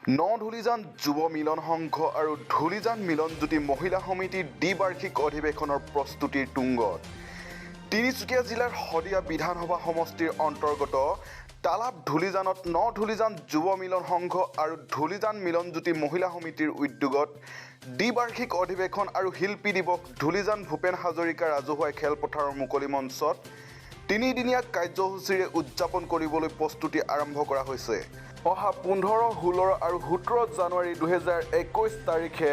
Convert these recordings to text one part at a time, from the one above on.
ন ধূলিজান যুৱ মিলন সংঘ আৰু ধূলিজান মিলনজ্যোতি মহিলা সমিতিৰ দ্বিবাৰ্ষিক অধিৱেশনৰ প্ৰস্তুতিৰ তুংগত। তিনিচুকীয়া জিলাৰ শদিয়া বিধানসভা সমষ্টিৰ অন্তৰ্গত তালাপ ধূলিজানত ন ধূলিজান যুৱ মিলন সংঘ আৰু ধূলিজান মিলনজ্যোতি মহিলা সমিতিৰ উদ্যোগত দ্বিবাৰ্ষিক অধিৱেশন আৰু শিল্পী দিৱস ধূলিজান ভূপেন হাজৰিকা ৰাজহুৱা খেলপথাৰৰ মুকলি মঞ্চত তিনিদিনীয়া কাৰ্যসূচীৰে উদযাপন কৰিবলৈ প্ৰস্তুতি আৰম্ভ কৰা হৈছে। অহা 15, 16 আৰু 17 জানুৱাৰী 2021 তাৰিখে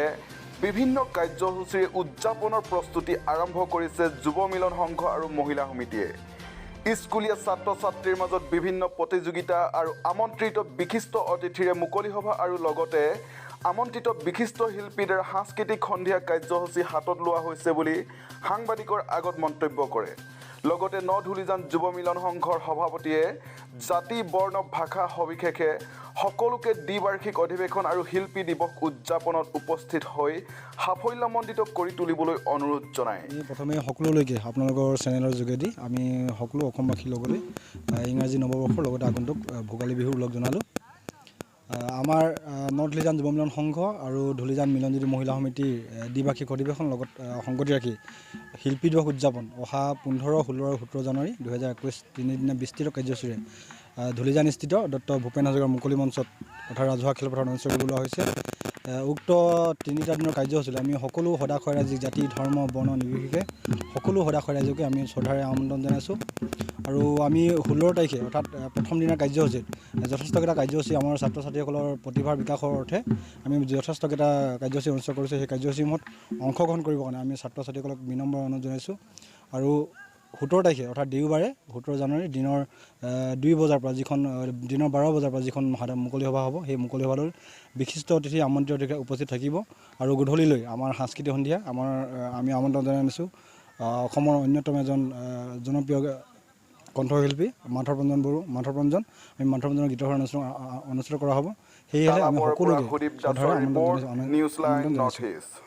বিভিন্ন কাৰ্যসূচীৰে উদযাপনৰ প্ৰস্তুতি আৰম্ভ কৰিছে যুৱ মিলন সংঘ আৰু মহিলা সমিতিয়ে। স্কুলীয়া ছাত্ৰ ছাত্ৰীৰ মাজত বিভিন্ন প্ৰতিযোগিতা আৰু আমন্ত্ৰিত বিশিষ্ট অতিথিৰে মুকলি সভা আৰু লগতে আমন্ত্ৰিত বিশিষ্ট শিল্পীৰ দ্বাৰা সাংস্কৃতিক সন্ধিয়া কাৰ্যসূচী হাতত লোৱা হৈছে বুলি সাংবাদিকৰ আগত মন্তব্য কৰে। লগতে ন ধূলিজান যুৱ মিলন সংঘৰ সভাপতিয়ে জাতি, বৰ্ণ, ভাষা সবিশেষে সকলোকে দ্বিবাৰ্ষিক অধিৱেশন আৰু শিল্পী দিৱস উদযাপনত উপস্থিত হৈ সাফল্যমণ্ডিত কৰি তুলিবলৈ অনুৰোধ জনায়। আমি প্ৰথমে সকলোলৈকে আপোনালোকৰ চেনেলৰ যোগেদি আমি সকলো অসমবাসীৰ লগতে ইংৰাজী নৱবৰ্ষৰ লগতে আগন্তুক ভোগালী বিহুৰ ওলগ জনালোঁ। আমাৰ ন ধূলিজান যুৱ মিলন সংঘ আৰু ধূলিজান মিলনজ্যোতি মহিলা সমিতিৰ দ্বিবাৰ্ষিক অধিৱেশন লগত সংগতি ৰাখি শিল্পী দিৱস উদযাপন অহা 15, 16 আৰু 17 জানুৱাৰী 2021 তিনিদিনীয়া বিস্তৃত কাৰ্যসূচীৰে ধূলিজান স্থিত দত্ত ভূপেন হাজৰিকাৰ মুকলি মঞ্চত, অৰ্থাৎ ৰাজহুৱা খেলপথাৰত অনুষ্ঠিত কৰিব লোৱা হৈছে। উক্ত তিনিটা দিনৰ কাৰ্যসূচীত আমি সকলো সদাশয় ৰাইজক, জাতি, ধৰ্ম, বৰ্ণ নিৰ্বিশেষে সকলো সদাশয় ৰাইজকে আমি শ্ৰদ্ধাৰে আমন্ত্ৰণ জনাইছোঁ। আৰু আমি 16 তাৰিখে, অৰ্থাৎ প্ৰথম দিনাৰ কাৰ্যসূচীত যথেষ্টকেইটা কাৰ্যসূচী, আমাৰ ছাত্ৰ ছাত্ৰীসকলৰ প্ৰতিভাৰ বিকাশৰ অৰ্থে আমি যথেষ্টকেইটা কাৰ্যসূচী অনুষ্ঠিত কৰিছোঁ। সেই কাৰ্যসূচীসমূহত অংশগ্ৰহণ কৰিবৰ কাৰণে আমি ছাত্ৰ ছাত্ৰীসকলক বিনম্ৰ অনুৰোধ জনাইছোঁ। আৰু 17 তাৰিখে, অৰ্থাৎ দেওবাৰে 17 জানুৱাৰী দিনৰ 2 বজাৰ পৰা যিখন, দিনৰ 12 বজাৰ পৰা যিখন মুকলি সভা হ'ব, সেই মুকলি সভালৈ বিশিষ্ট অতিথি, আমন্ত্ৰিত অতিথি উপস্থিত থাকিব। আৰু গধূলিলৈ আমাৰ সাংস্কৃতিক সন্ধিয়া আমাৰ আমি আমন্ত্ৰণ জনাই আনিছোঁ অসমৰ অন্যতম এজন জনপ্ৰিয় কণ্ঠশিল্পী মাধৱ ৰঞ্জন বড়ো, মাধৱ ৰঞ্জন, আমি মাধৱ ৰঞ্জনৰ গীতৰ অনুষ্ঠান অনুষ্ঠিত কৰা হ'ব। সেয়েহে আমি তালাপৰ পৰা সকলোকে সুদীপ শ্ৰদ্ধাৰে দাসৰ আমন্ত্ৰণ ৰিপৰ্ট, জনাইছোঁ, নিউজ লাইন আমন্ত্ৰণ নৰ্থ জনাইছোঁ। ইষ্ট।